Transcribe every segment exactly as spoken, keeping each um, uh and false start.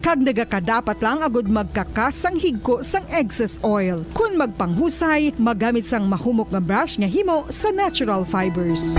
kag nagakadapat lang agud magkakas sang higko sang excess oil. Kon magpanghusay, magamit sang mahumok nga brush nga himo sa natural fibers.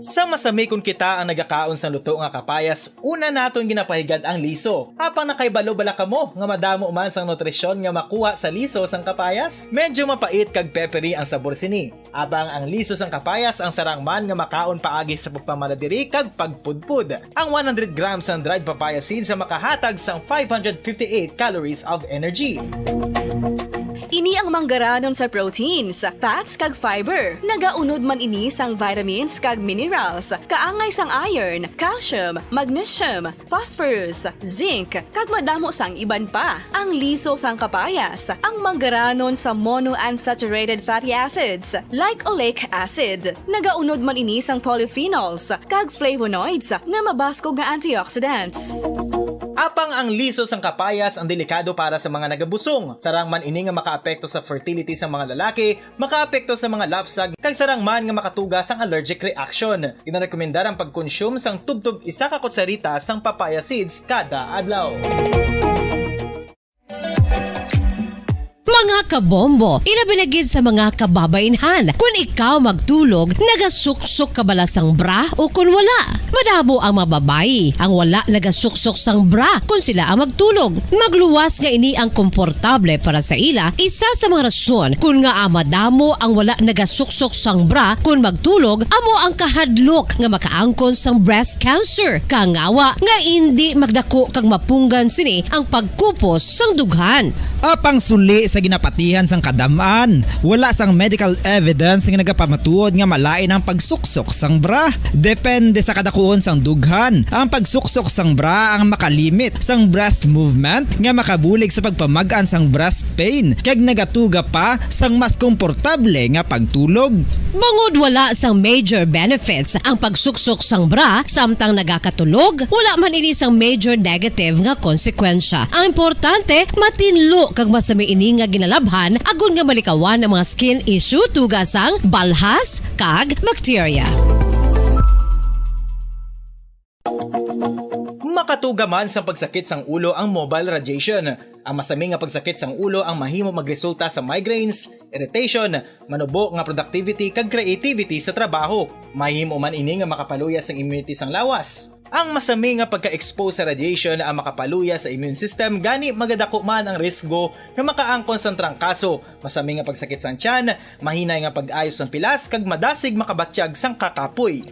Sa masami kon kita ang nagakaon sang luto nga kapayas, una naton ginapahigad ang liso. Apang nakahibalo bala kamo nga madamo man sang nutrisyon nga makuha sa liso sang kapayas? Medyo mapait kag peppery ang sabor sini. Apang ang liso sang kapayas ang sarang man nga makaon paagi sa pagpamanadiri kag pagpudpod. Ang one hundred grams sang dried papaya seeds ang makahatag sang five hundred fifty-eight calories of energy. Ini ang manggaranon sa proteins, fats, kag fiber. Nagaunod man ini sang vitamins kag minerals, kaangay sang iron, calcium, magnesium, phosphorus, zinc, kag madamo sang iban pa. Ang liso sang kapayas, ang manggaranon sa monounsaturated fatty acids, like oleic acid. Nagaunod man ini sang polyphenols kag flavonoids nga mabaskog nga antioxidants. Apang ang liso sang kapayas ang delikado para sa mga nagabusong. Sarang man ini nga makaapekto sa fertility sa mga lalaki, makaapekto sa mga lapsag, kag sarang man nga makatuga sang allergic reaction. Ginarekomendar ang pagkonsume sang tubtob isa ka kutsarita sang papaya seeds kada adlaw. Mga kabombo, ilabi na gid sa mga kababainhan, kun ikaw magtulog, nagasuksok ka bala sang bra o kun wala? Madamo ang mga babayi ang wala nagasuksok sang bra kun sila ang magtulog. Magluwas nga ini ang komportable para sa ila, isa sa mga rason kun ngaa madamo ang wala nagasuksok sang bra kun magtulog amo ang kahadlok nga makaangkon sang breast cancer. Kangawa nga indi magdako kag mapunggan sini ang pagkupos sang dughan. Apang suli sa ginapatihan sang kadam-an, wala sang medical evidence nga nagapamatuod nga malain ang pagsuksok sang bra. Depende sa kadakuon sang dughan, ang pagsuksok sang bra ang makalimit sang breast movement nga makabulig sa pagpamag-an sang breast pain kag nagatuga pa sang mas komportable nga pagtulog. Bangod wala sang major benefits ang pagsuksok sang bra samtang nagakatulog, wala man ini sang major negative nga konsekwensya. Ang importante, matinlo kag masami ini nga ginalabhan agod nga malikawan ang mga skin issue tuga sang balhas kag bakterya. Makatuga man sang pagsakit sang ulo ang mobile radiation. Ang masami nga pagsakit sang ulo ang mahimo magresulta sa migraines, irritation, manubo nga productivity, kag creativity sa trabaho. Mahimo man ini nga makapaluya sang immunity sang lawas. Ang masami nga pagka-expose sa radiation ang makapaluya sa immune system, gani magadako man ang risgo nga makaangkon sang trangkaso, masami nga pagsakit sang tiyan, mahinay nga pag-ayo sang pilas, kag madasig makabatyag sang kakapoy.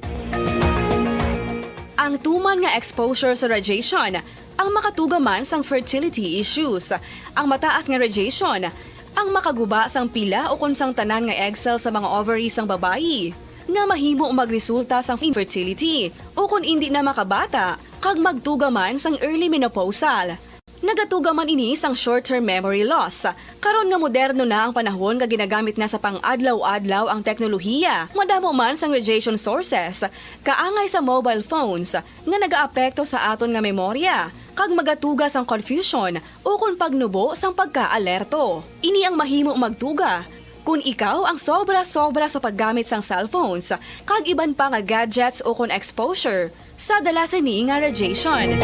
Ang tuman nga exposure sa radiation ang makatuga man sang fertility issues. Ang mataas nga radiation ang makaguba sang pila ukon sang tanan nga egg cell sa mga ovary sang babayi, nga mahimo magresulta sang infertility ukon indi na makabata kag magtuga man sang early menopausal. Nagatuga man ini sang short-term memory loss. Karon nga moderno na ang panahon nga ginagamit na sa pang-adlaw-adlaw ang teknolohiya, madamo man sang radiation sources, kaangay sa mobile phones, nga nagaapekto sa aton nga memorya, kag magatuga sang confusion ukon pagnubo sang pagkaalerto. Ini ang mahimo magtuga kon ikaw ang sobra-sobra sa paggamit sang cellphones kag iban pa nga gadgets ukon exposure sa dala sini nga radiation.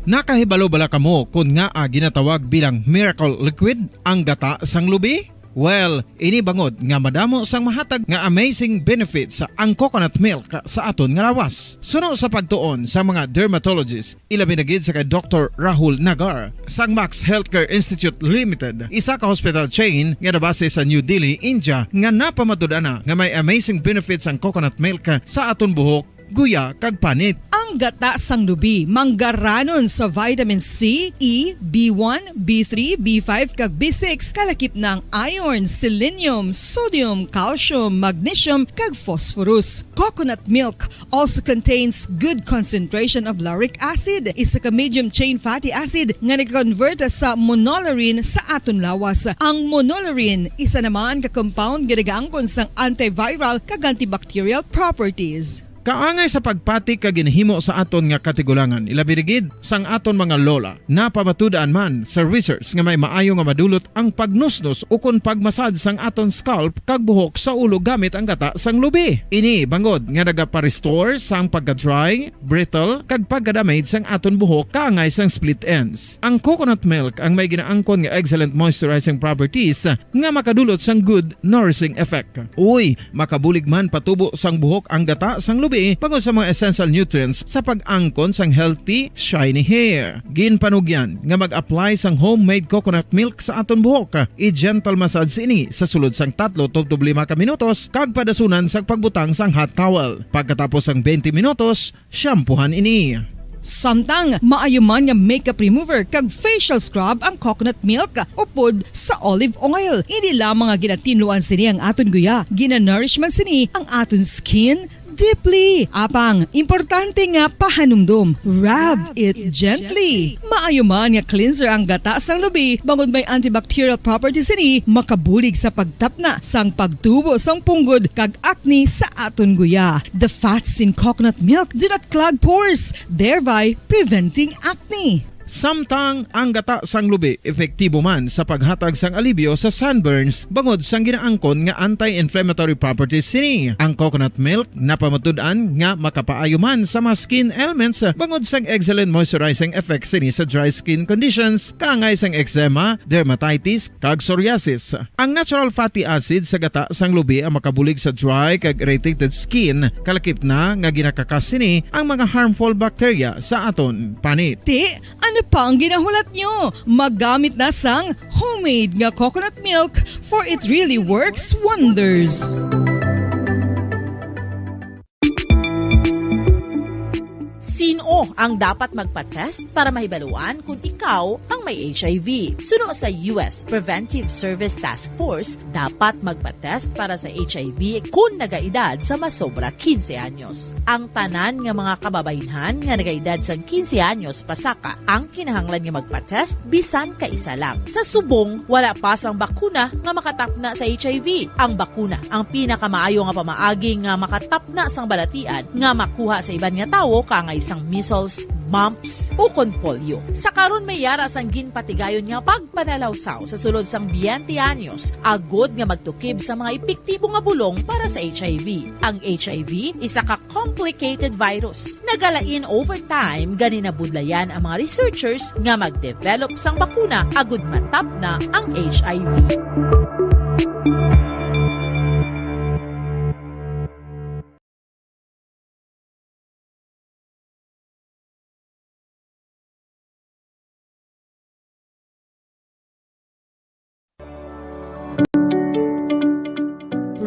Nakahibalo bala kamo kon ngaa ginatawag bilang miracle liquid ang gata sang lubi? Well, ini bangod nga madamo sang mahatag nga amazing benefits ang coconut milk sa aton nga lawas. Suno sa pagtuon sa mga dermatologist, ilabi na gid sa kay Doktor Rahul Nagar sang Max Healthcare Institute Limited, isa ka hospital chain nga nabase sa New Delhi, India, nga napamatud-an na nga may amazing benefits ang coconut milk sa aton buhok, guya, kag panit. Ang gata sang lubi manggaranon sa vitamin C, E, B one, B three, B five, kag B six, kalakip na ang iron, selenium, sodium, calcium, magnesium, kag phosphorus. Coconut milk also contains good concentration of lauric acid, isa ka medium chain fatty acid nga nag-convert sa monolaurin sa aton lawas. Ang monolaurin, isa naman ka compound nga nagaangkon sang antiviral kag antibacterial properties. Kaangay sa pagpati kag ginhimo sa aton nga katigulangan, ilabi na gid sang aton mga lola. Napamatud-an man sa research nga may maayo nga madulot ang pagnusnos ukon pagmasad sang aton scalp kag buhok sa ulo gamit ang gata sang lubi. Ini bangod nga nagapa-restore sang pagka-dry, brittle, kag pagka-damage sang aton buhok kaangay sang split ends. Ang coconut milk ang may ginaangkon nga excellent moisturizing properties nga makadulot sang good nourishing effect. Uy, makabulig man patubo sang buhok ang gata sang lubi bangod sa mga essential nutrients sa pag-angkon sang healthy, shiny hair. Ginpanugyan nga mag-apply sang homemade coconut milk sa aton buhok. I-gentle massage ini sa sulod sang tatlo tubtob lima ka minutos kag padasunan sa pagbutang sang hot towel. Pagkatapos sang twenty minutos, shampoohan ini. Samtang maayo man nga makeup remover kag facial scrub ang coconut milk upod sa olive oil. Hindi lamang nga ginatinluan sini ang aton guya, ginanourish man sini ang aton skin deeply. Apang, importante nga pahanumdom, rub it gently. Maayo man nga cleanser ang gata sang lubi, bangod may antibacterial properties sini, makabulig sa pagtapna sang pagtubo sang punggod kag acne sa aton guya. The fats in coconut milk do not clog pores, thereby preventing acne. Samtang ang gata sang lubi epektibo man sa paghatag sang alibyo sa sunburns bangod sang ginaangkon nga anti-inflammatory properties sini. Ang coconut milk napamatud-an nga makapaayo man sa mga skin ailments bangod sang excellent moisturizing effects sini sa dry skin conditions, kaangay sang eczema, dermatitis, kag psoriasis. Ang natural fatty acid sa gata sang lubi ang makabulig sa dry kag irritated skin, kalakip na nga ginakakas sini ang mga harmful bacteria sa aton panit. Ti, ano pa ang ginahulat nyo? Maggamit na sang homemade nga coconut milk, for it really works wonders. Sino ang dapat magpa-test para mahibaluan kung ikaw ang may H I V? Suno sa U S Preventive Service Task Force, dapat magpa-test para sa H I V kung nagaedad sa masobra quince anyos. Ang tanan nga mga kababaynhan nga nagaedad sang quince anyos pasaka ang kinahanglan nga magpa-test bisan kaisa lang. Sa subong, wala pa sang bakuna nga makatapna sa H I V. Ang bakuna ang pinakamaayo nga pamaagi nga makatapna sang balatian nga makuha sa iban nga tawo, kaangay sang measles, mumps, ukon polio. Sa karon, may yara sang ginpatigayon nga pagpanalawsaw sa sulod sang twenty anyos, agod nga magtukib sa mga epektibo nga bulong para sa H I V. Ang H I V isa ka complicated virus. Nagalain over time, gani nabudlayan ang mga researchers nga mag-develop sang bakuna agud matapna ang H I V.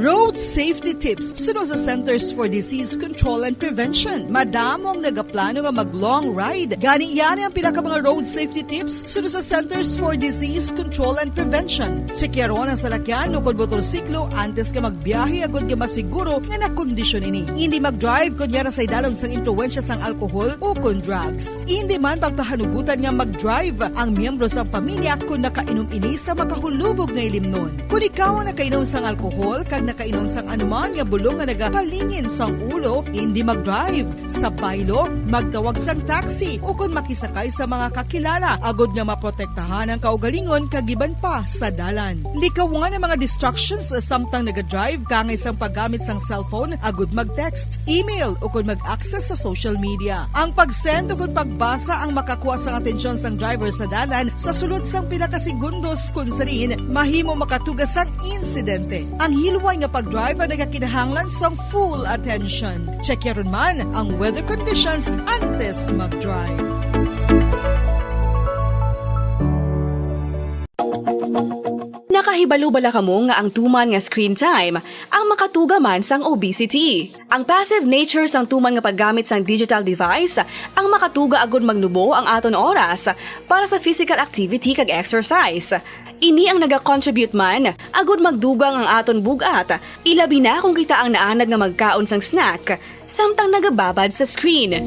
Road safety tips suno sa Centers for Disease Control and Prevention. Madamo ang nagaplano nga mag-long ride. Gani, yari ang pila ka mga road safety tips suno sa Centers for Disease Control and Prevention. Tsekyaron ang salakyan o kon motorsiklo antes nga magbiyahe agud nga masiguro nga nakondisyon ini. Indi mag-drive kon yara sa idalom sang impluwensya sang alkohol o kon drugs. Indi man pagpahanugutan nga mag-drive ang miyembro sang pamilya kon nakainom ini sa makahulubog nga ilimnon. Kon ikaw ang nakainom sang alkohol kag nakainom sang anuman nga bulong nga nagapalingin sang ulo, indi mag-drive. Sa baylo, magtawag sang taxi o kon makisakay sa mga kakilala agud nga maprotektahan ang kaugalingon kag iban pa sa dalan. Likawan ang mga distractions samtang naga-drive, kaangay sang paggamit sang cellphone agud mag-text, email, o kon mag-access sa social media. Ang pag-send o kon pagbasa ang makakuha sang atensyon sang driver sa dalan sa sulod sang pila ka segundos, kon sa diin mahimo makatuga sang insidente. Ang hilway nga pag-drive ang nagakinahanglan sang full attention. Check yaron man ang weather conditions antes mag-drive. Nakahibalo bala kamo nga ang tuman nga screen time ang makatuga man sang obesity? Ang passive nature sang tuman nga paggamit sang digital device ang makatuga agud magnubo ang aton oras para sa physical activity kag exercise. Ini ang nagacontribute man agud magdugang ang aton bug-at, ilabi na kon kita ang naanad nga magkaon sang snack samtang nagababad sa screen.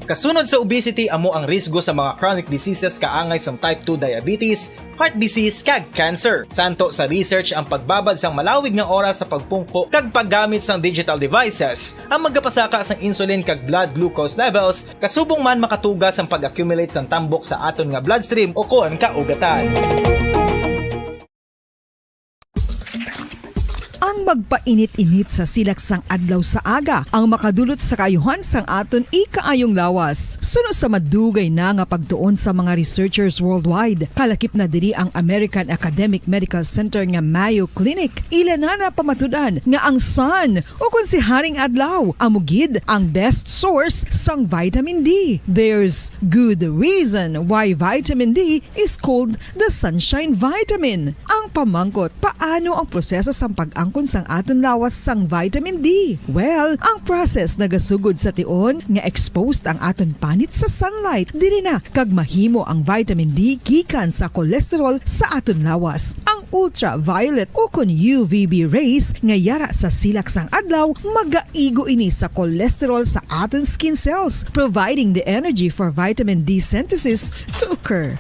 Kasunod sa obesity, amo ang risgo sa mga chronic diseases kaangay sang type two diabetes, heart disease, kag cancer. Santo sa research ang pagbabad sang malawig nga oras sa pagpungko kag paggamit sang digital devices, ang magapasaka sang insulin kag blood glucose levels, kasubong man makatuga sang pag-accumulate sang tambok sa aton nga bloodstream ukon kaugatan. Ang magpainit-init sa silak sang adlaw sa aga ang makadulot sa kaayuhan sang aton ikaayong lawas. Suno sa madugay na nga pagtuon sa mga researchers worldwide, kalakip na diri ang American Academic Medical Center nga Mayo Clinic, ila na napamatud-an nga ang sun, ukon si Haring Adlaw, amo gid ang best source sang vitamin D. There's good reason why vitamin D is called the sunshine vitamin. Ang pamangkot, paano ang proseso sang pag-angkon sang aton lawas sang vitamin D? Well, ang process nagasugod sa tion nga exposed ang aton panit sa sunlight. Diri na kag mahimo ang vitamin D gikan sa cholesterol sa aton lawas. Ang ultraviolet ukon U V B rays nga yara sa silak sang adlaw magaigo ini sa cholesterol sa aton skin cells, providing the energy for vitamin D synthesis to occur.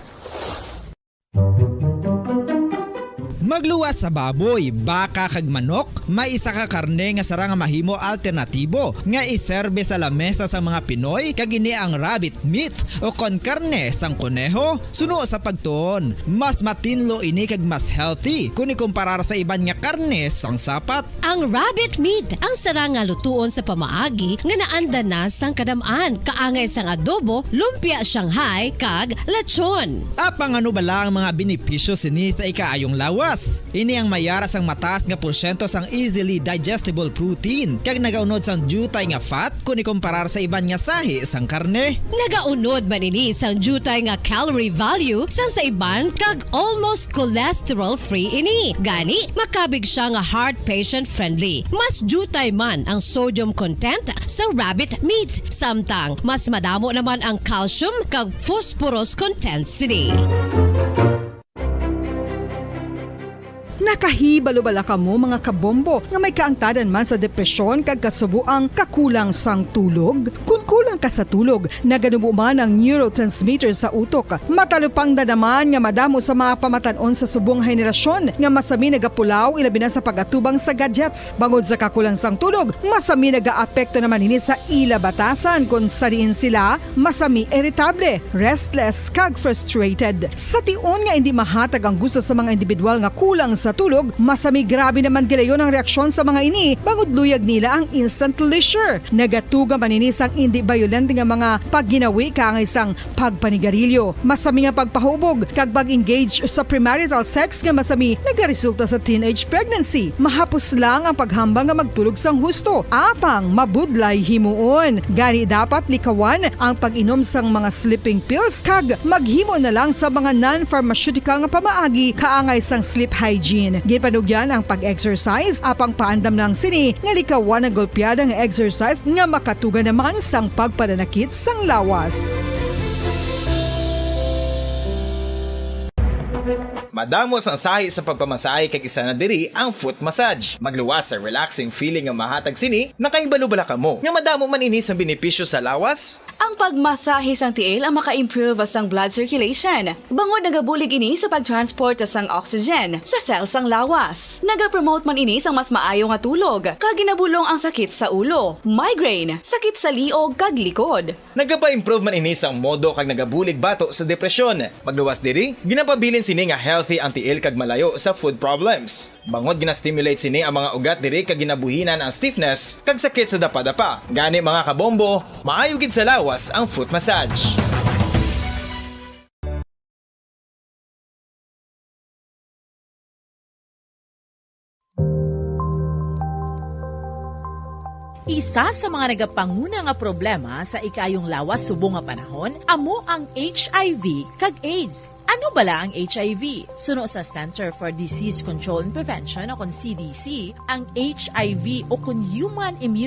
Magluwas sa baboy, baka, kag manok, may isa ka karne nga sarang nga mahimo alternatibo nga iserbe sa lamesa sa mga Pinoy, kag ini ang rabbit meat, ukon karne sang koneho. Suno sa pagtuon, mas matinlo ini kag mas healthy kon ikumparar sa iban nga karne sang sapat. Ang rabbit meat ang sarang nga lutuon sa pamaagi nga naanda na sang kadam-an, kaangay sang adobo, lumpia Shanghai, kag lechon. Apang ano bala ang mga benepisyo sini sa ikaayong lawas? Ini ang mayara sang mataas nga porsyento sang easily digestible protein, kag nagaunod sang diutay nga fat kon ikumparar sa iban nga sahi sang karne. Nagaunod man ini sang diutay nga calorie value sang sa iban, kag almost cholesterol-free ini. Gani, makabig sia nga heart patient-friendly. Mas diutay man ang sodium content sa rabbit meat, samtang mas madamo naman ang calcium kag phosphorus content sini. Nakahibalo bala kamo, mga kabombo, nga may kaangtadan man sa depresyon kag kasubo ang kakulang sang tulog? Kon kulang ka sa tulog, naganubo man ang neurotransmitter sa utok. Matalupangdan naman nga madamo sa mga pamatan-on sa subong henerasyon nga masami nagapulaw, ilabi na sa pag-atubang sa gadgets. Bangod sa kakulang sang tulog, masami nagaapekto naman ini sa ila batasan, kon sa diin sila masami iritable, restless, kag frustrated. Sa tion nga indi mahatag ang gusto sa mga individual nga kulang sa tulog, masami grabe naman gilayon ang reaksyon sa mga ini, bangod luyag nila ang instant leisure. Nagatuga man ini sang indi bayolente nga mga pagginawi kaangay sang pagpanigarilyo, masami nga pagpahubog, kag pag-engage sa premarital sex nga masami nagaresulta sa teenage pregnancy. Mahapos lang ang paghambal nga magtulog sang husto, apang mabudlay himuon. Gani, dapat likawan ang pag-inom sang mga sleeping pills kag maghimo na lang sa mga non-pharmaceutical nga pamaagi kaangay sang sleep hygiene. Ginpanugyan ang pag-exercise, apang paandam lang sini nga likawan ang golpeada nga exercise nga makatuga naman sang pagpananakit sang lawas. Madamo sang sahi sa pagpamasahe, kag isa na diri ang foot massage. Magluwas sa relaxing feeling nga mahatag sini. Nakahibalo bala kamo nga madamo man ini sang benepisyo sa lawas? Ang pagmasahe sang tiil ang maka-improve sang blood circulation, bangod nagabulig ini sa pag-transport sang oxygen sa cell sang lawas. Nagapromote man ini sang mas maayo nga tulog, kag ginabulong ang sakit sa ulo, migraine, sakit sa liog, kag likod. Nagapa-improve man ini sang modo kag nagabulig bato sa depresyon. Magluwas diri, ginapabilin sini nga healthy ang tiil kag malayo sa food problems. Bangod gina-stimulate sini ang mga ugat diri kag ginabuhinan ang stiffness kag sakit sa dapadapa. Gani, mga kabombo, maayo gid sa lawas ang foot massage. Isa sa mga nagapanguna nga problema sa ikaayong lawas subong nga panahon amo ang H I V kag AIDS. Ano bala ang H I V? Suno sa Center for Disease Control and Prevention, o kon C D C, ang H I V, o kon Human Immune